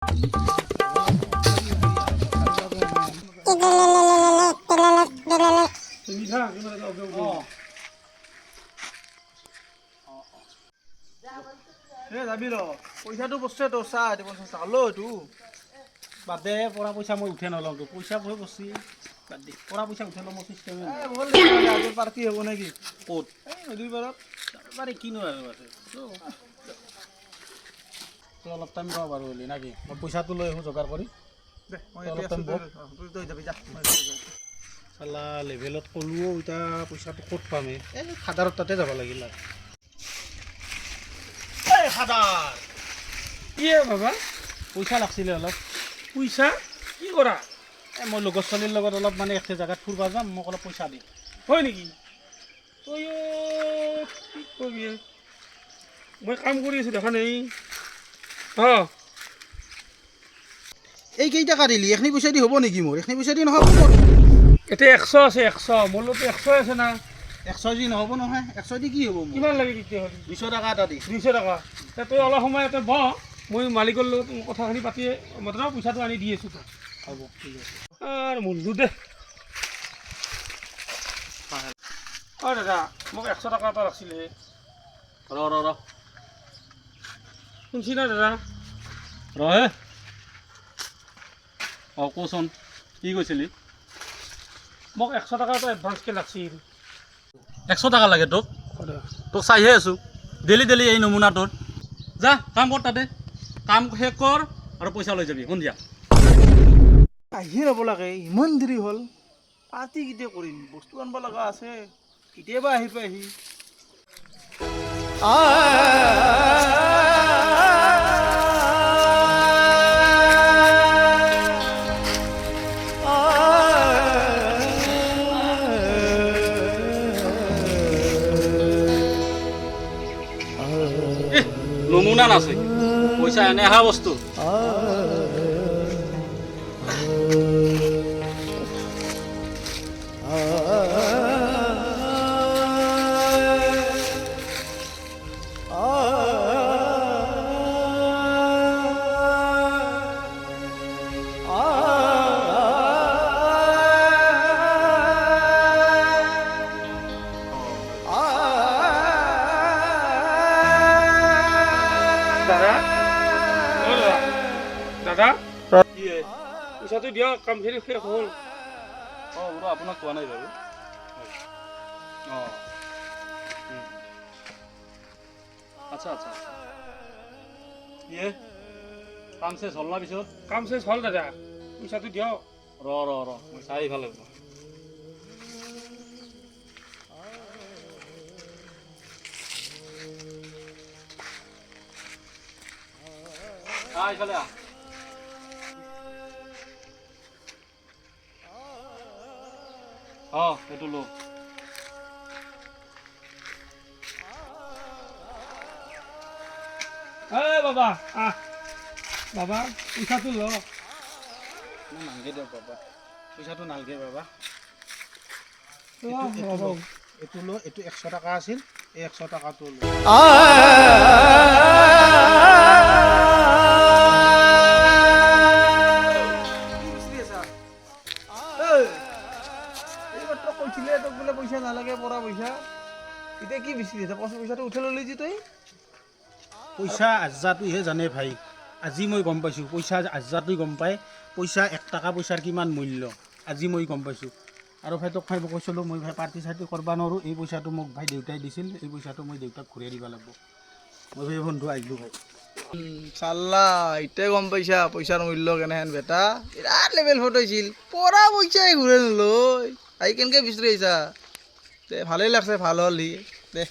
যাবি ৰ, পইচাটো বস্তু তোৰ চাহ 50 টকা ল। এইটো বাদ দে, পৰা পইচা মই উঠে নলওঁ। পইচা ভয় বস্তু বাদ দে, পৰা পইচা উঠে ল'ম চিষ্টেমে। পাৰ্টি হ'ব নেকি? ক'ত? এই নদীৰ পাৰত। পাৰে কিনো আৰু আছে। তই অলপ টাইম ৰ বাৰু হ'লি নাকি, মই পইচাটো লৈ আহোঁ যোগাৰ কৰি। দে, মই অলপ এতিয়া টাইম বহ। তই যাবি যা। চালা লেভেলত ক'লোও, এতিয়া পইচাটো ক'ত পাম? এই খাদাৰৰ তাতে যাব লাগিল আৰু। এই খাদাৰ! কি বাবা? পইচা লাগছিলে অলপ। পইচা কি কৰা? এই মই লগৰ ছোৱালীৰ লগত অলপ মানে একটা জেগাত ফুৰিব যাম, মোক অলপ পইচা দি। হয় নেকি? তইও কি কৰিবি, মই কাম কৰি আছোঁ দেখা নাই? অঁ। এই কেইটকা দিলি, এইখিনি পইচা দি হ'ব নেকি মোৰ? এইখিনি পইচা দি নহ'ব মোৰ। এতিয়া 100 আছে, 100। মোৰ লগতো 100 আছে না। 100 দি নহ'ব নহয়। 100 দি কি হ'ব মোৰ? কিমান লাগে তেতিয়াহ'লে? 200 টকা এটা দি। 200 টকা? তই অলপ সময় ইয়াতে বহ, মই মালিকৰ লগত কথাখিনি পাতি মাত্ৰ পইচাটো আনি দি আছোঁ তোক। হ'ব, ঠিক আছে। আৰু মন্ধু দে। অঁ দাদা, মোক 100 টকা এটা লাগছিলে। ৰ ৰ ৰ। শুনছি না দাদা? ৰ হে। অঁ, কচোন, কি কৈছিলি? মোক 100 টকা এটা এডভান্সকৈ লাগছিল। 100 টকা লাগে তোক? তোক চাইহে আছোঁ ডেইলি ডেইলি এই নমুনা তোৰ। যা, কাম কৰ, তাতে কাম শেষ কৰ আৰু পইচা লৈ যাবি সন্ধিয়া। আহি ৰ'ব লাগে, ইমান দেৰি হ'ল। পাৰ্টি কেতিয়া কৰিম? বস্তু আনিব লগা আছে। কেতিয়াবা আহি পাইহি। নমুনা নাছে, পইচা এনে অহা বস্তু। দাদা, অ দাদা, দাদা, পইচাটো দিয়ক, কামখিনি শেষ হ'ল। অঁ বোলো, আপোনাক কোৱা নাই বাৰু। অঁ, আচ্ছা আচ্ছা আচ্ছা। ইয়ে কাম চেচ হ'ল না পিছত? কাম চেচ হ'ল দাদা, পইচাটো দিয়ক। ৰ ৰ ৰ, মই চাই ভাল লাগিব। আহ, ইফালে আহ। অঁ, এইটো ল। এই বাবা, আহ বাবা, পইচাটো ল। নালগে দিয়ক বাবা, পইচাটো নালগে বাবা। ল বাবা। এইটো ল, এইটো 100 টকা আছিল, এই 100 টকাটো ল। এইমাত্ৰ কৈছিলে তোক বোলে পইচা নালাগে, পৰা পইচা। এতিয়া কি বিচাৰি আছা? পইচাটো উঠাই ল'লি যে তই। পইচা আজ্জাটোহে জানে ভাই। আজি মই গম পাইছোঁ, পইচা আজ্জাটোৱে গম পায়। পইচা 1 টকা পইচাৰ কিমান মূল্য আজি মই গম পাইছোঁ। আৰু ভাই, তোক ভাই কৈছিলোঁ, মই ভাই পাৰ্টি চাৰ্টি কৰিব নোৱাৰোঁ। এই পইচাটো মোক ভাই দেউতাই দিছিল, এই পইচাটো মই দেউতাক ঘূৰাই দিব লাগিব। মই ভাই বন্ধু আহিলোঁ ভাই। চাল্লা, এতিয়া গম পাইছা পইচাৰ মূল্য কেনেহেন? বেটা বিৰাট লেভেল ফটো হৈছিল, পৰা পইচাই ঘূৰাই নলয়। আহি কেনেকৈ বিচাৰি আহিছা? দে, ভালেই লাগছে, ভাল হ'ল সি দে।